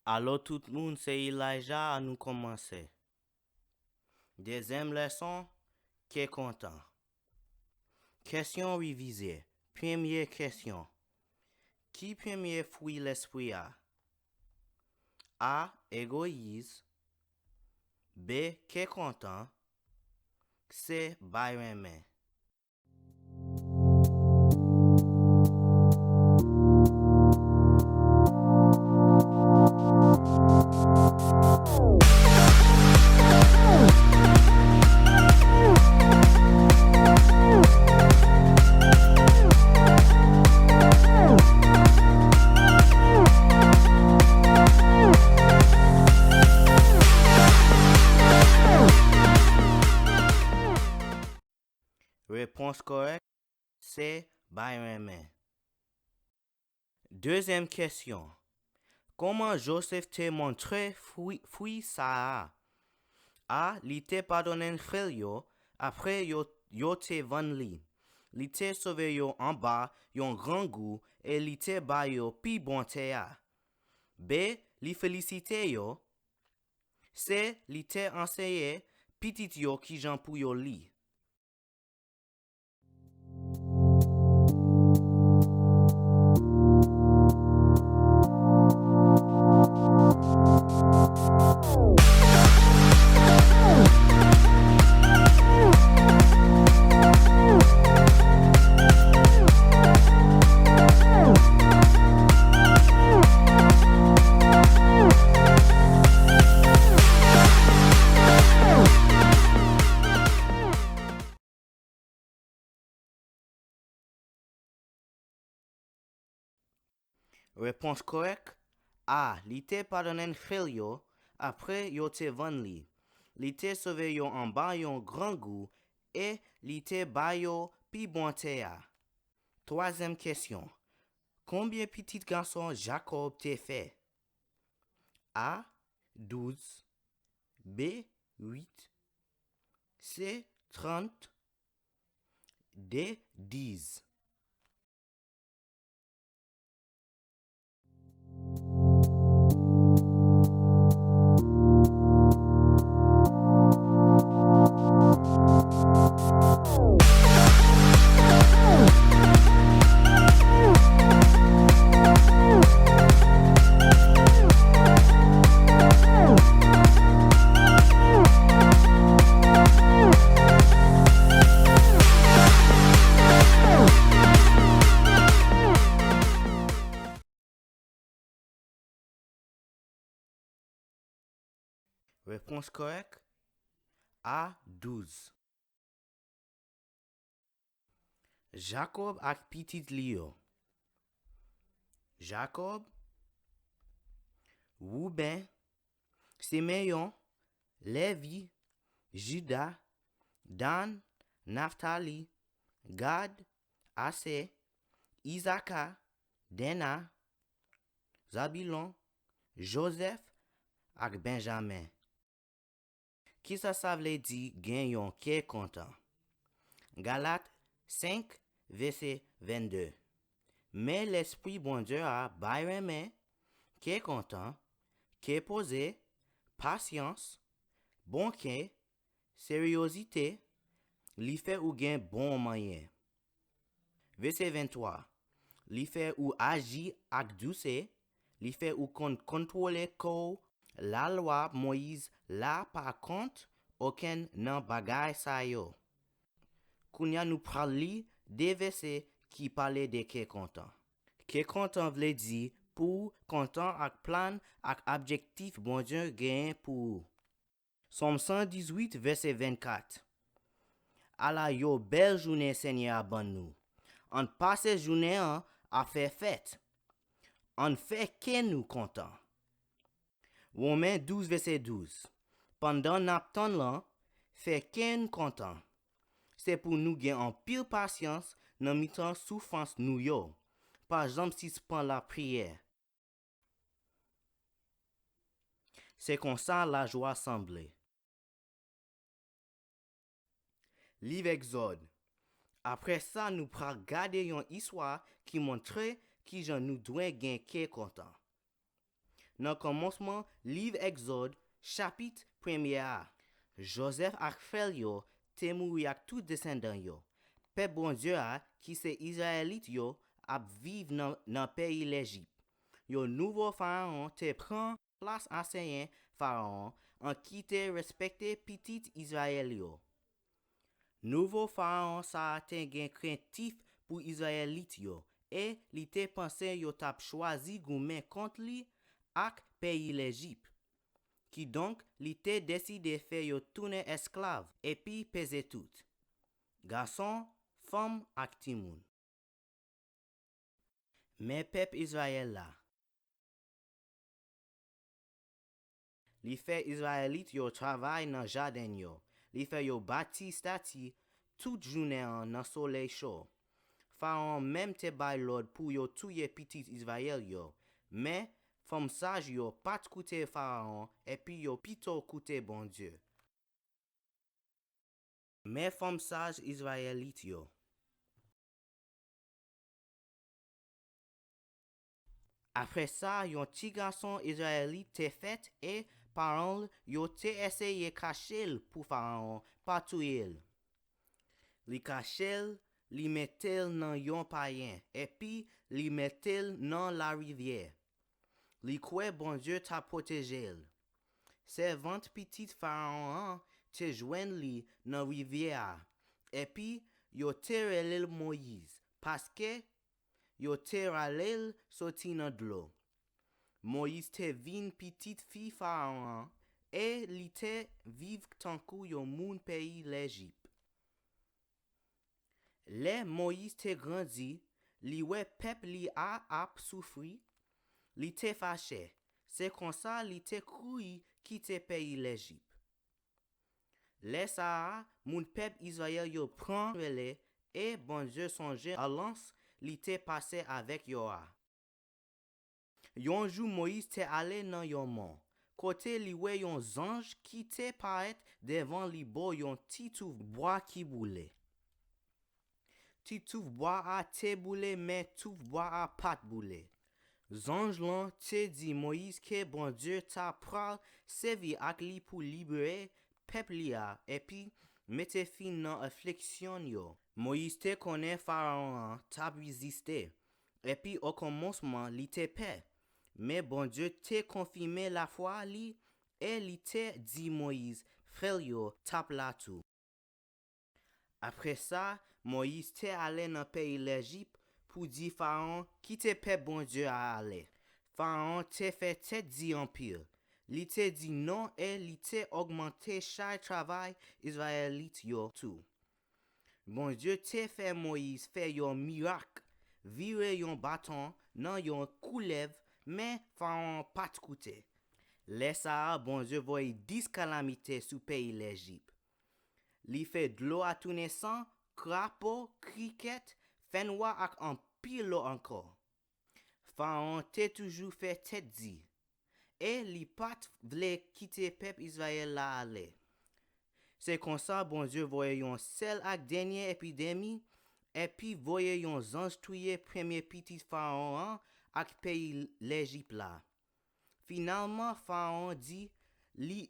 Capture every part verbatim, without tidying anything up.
Alo tout moun, se Elijah, annou kòmanse. Dezyèm leson, kè kontan. Kesyon revize. Premye kesyon. Ki premye fwi lespri a? A, egoyis. B, kè kontan. C, bay renmen. Repons kòrèk, se bay renmen. Dezyèm kesyon. Kòman Joseph te montre fwi, fwi sa a? A, li te padonnen frè l yo, apre yo, yo te vann li. Li te sove yo anba yon grangou e li te ba yo pi bon tè a. B, li felisite yo. C, li te anseye pitit yo kijan pou yo li. Repons kòrèk, A, li te padonnen frè l yo, apre yo te vann li. Li te sove yo anba yon grangou e li te ba yo pi bon tè a. Twazyèm kesyon. Konbyen pitit gason Jakòb te fè? A, douz. B, uit. C, trant. D, dis. Repons kòrèk, A, douz. Jakòb ak pitit li yo. Jakòb, Wouben, Simeyon, Levi, Jida, Dan, Naftali, Gad, Asè, Izaka, Dena, Zabilon, Jozèf ak Benjamen. Kisa sa vle di gen yon kè kontan? Galat senk, vèsè vennde. Men Lespri Bondye a bay renmen, kè kontan, kè poze, pasyans, bon kè, seryozite, li fè ou gen bon mannyè. Vèsè venntwa. Li fè ou aji ak dousè, li fè ou konn kontwole kò w. Lalwa Moyiz la pa kont okenn nan bagay sa yo. Kounye a nou pral li de vèsè ki pale de kè kontan. Kè kontan vle di pou w kontan ak plan ak objektif Bondye genyen pou ou. Sòm san dizuit, vèsè vennkat. Ala yon bèl jounen Senyè a ban nou! Ann pase jounen an ap fè fèt. Ann fè kè nou kontan. Women douz, vèsè douz. Pandan n ap tann lan, fè kè n kontan. Se pou nou gen anpil pasyans nan mitan soufrans nou yo. Pa janm sispann lapriyè. Se konsa lajwa sanble. Liv Egzòd. Apre sa, nou pral gade yon istwa ki montre kijan nou dwe gen kè kontan. Nan kòmansman liv Egzòd, chapit premye a, Jozèf ak frè l yo te mouri ak tout desandan yo. Pèp Bondye a, ki se Izrayelit yo, ap viv nan, nan peyi Lejip. Yon nouvo farawon te pran plas ansyen farawon an ki te respekte pitit Izrayèl yo. Nouvo farawon sa a te gen krentif pou Izrayelit yo, e li te panse yo t ap chwazi goumen kont li ak peyi Lejip. Kidonk, li te deside fè yo tounen esklav epi peze tout, gason, fanm ak timoun. Men pèp Izrayèl la. Li fè Izrayelit yo travay nan jaden yo. Li fè yo bati estati tout jounen an nan solèy cho. Farawon menm te bay lòd pou yo touye pitit Izrayèl yo. Men, fanm saj yo pa t koute Farawon, epi yo pito koute Bondye. Men fanm saj Izrayelit yo. Apre sa, yon ti gason Izrayelit te fèt e paran l yo te eseye kache l pou Farawon pa touye l. Li kache l, li mete l nan yon payen, epi li mete l nan larivyè. Li kwè Bondye t ap pwoteje l. Sèvant pitit Farawon an te jwenn li nan rivyè a, epi yo te rele l Moyiz, paske yo te rale l soti nan dlo. Moyiz te vin pitit fi Farawon an, e li te viv tankou yon moun peyi Lejip. Lè Moyiz te grandi, li wè pèp li a ap soufri, li te fache. Se konsa li te kouri kite peyi Lejip. Lè sa a, moun pèp Izrayèl yo pran rele, e Bondye sonje alyans li te pase avèk yo a. Yon jou Moyiz te ale nan yon mòn, kote li wè yon zanj ki te parèt devan li bò yon ti touf bwa ki boule. Ti touf bwa a te boule, men touf bwa a pa t boule. Zanj lan te di Moyiz ke Bondye ta pral sèvi ak li pou libere pèp li a epi mete fen nan afliksyon yo. Moyiz te konnen Farawon an t ap reziste, epi okòmansman li te pè. Men Bondye te konfime lafwa li e li te di Moyiz frè l yo t ap la tou. Apre sa, Moyiz te ale nan peyi Lejip pou di Farawon kite pèp Bondye a ale. Farawon te fè tèt di anpil. Li te di non e li te ogmante chay travay Izrayelit yo tou. Bondye te fè Moyiz fè yon mirak, vire yon baton nan yon koulèv, men Farawon pa t koute. Lè sa a, Bondye voye dis kalamite sou peyi Lejip. Li fè dlo a tounen san, krapo, krikèt, fènwa ak anpil lòt ankò. Farawon te toujou fè tèt di, e li pa t vle kite pèp Izrayèl la ale. Se konsa Bondye voye yon sèl ak dènye epidemi, epi voye yon zanj touye premye pitit Farawon an ak peyi Lejip la. Finalman, Farawon di li,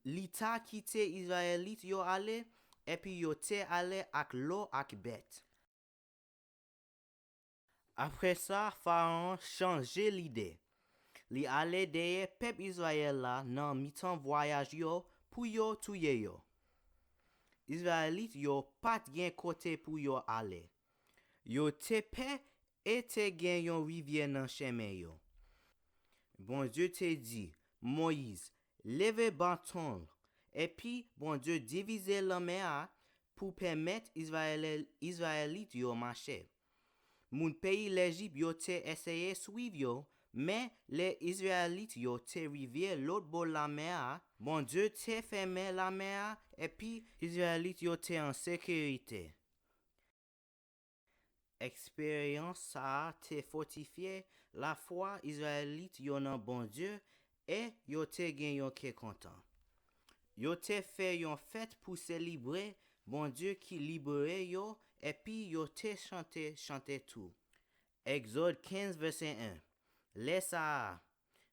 li ta kite Izrayelit yo ale, epi yo te ale ak lò ak bèt. Apre sa, Farawon chanje lide. Li ale dèyè pèp Izrayèl la nan mitan vwayaj yo pou yo touye yo. Izrayelit yo pa t gen kote pou yo ale. Yo te pè e te gen yon rivyè nan chemen yo. Bondye te di Moyiz, leve baton l, epi Bondye divize lanmè a pou pèmèt Izrayèl, Izrayelit yo mache. Moun peyi Lejip yo te eseye swiv yo, men lè Izrayelit yo te rive lòt bò lanmè a, Bondye te fèmen lanmè a, epi Izrayelit yo te an sekirite. Eksperyans sa a te fòtifye lafwa Izrayelit yo nan Bondye e yo te gen yon kè kontan. Yo te fè yon fèt pou selebre Bondye ki libere yo epi yo te chante chante tou. Egzòd kenz, vèsè en. Lè sa a,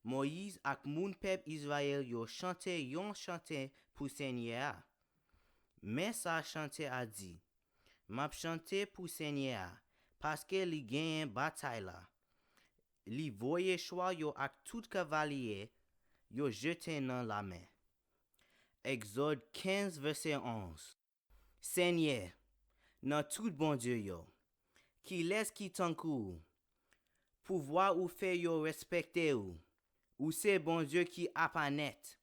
Moyiz ak moun pèp Izrayèl yo chante yon chante pou Senyè a. Men sa chante a di, M ap chante pou Senyè a, paske li genyen batay la. Li voye chwa yo ak tout kavalye yo jete nan lamè. Egzòd kenz, vèsè onz. Senyè, nan tout bondye yo, kilès ki tankou ou? Pouvwa ou fè yo respekte ou. Ou se Bondye ki apa nèt.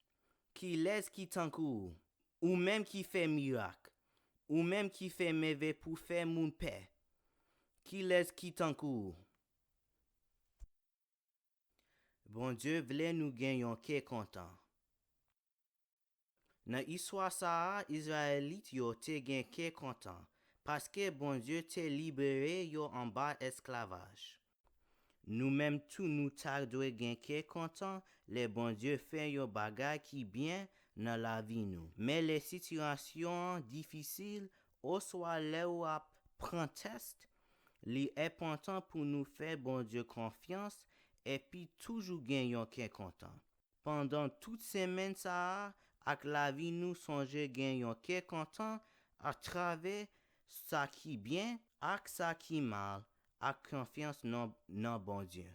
Kilès ki tankou ou? Ou menm ki fè mirak. Ou menm ki fè mèvèy pou fè moun pè. Kilès ki tankou ou? Bondye vle nou gen yon kè kontan. Nan istwa sa a, Izrayelit yo te gen kè kontan, paske Bondye te libere yo anba esklavaj. Nou menm tou nou ta dwe gen kè kontan lè Bondye fè yon bagay ki byen nan lavi nou. Men lè sitiyasyon an difisil, oswa lè w ap pran tès, li enpòtan pou nou fè Bondye konfyans epi toujou gen yon kè kontan. Pandan tout semèn sa a ak lavi nou, sonje gen yon kè kontan atravè sa ki byen ak sa ki mal, ak konfyans nan, nan Bondye.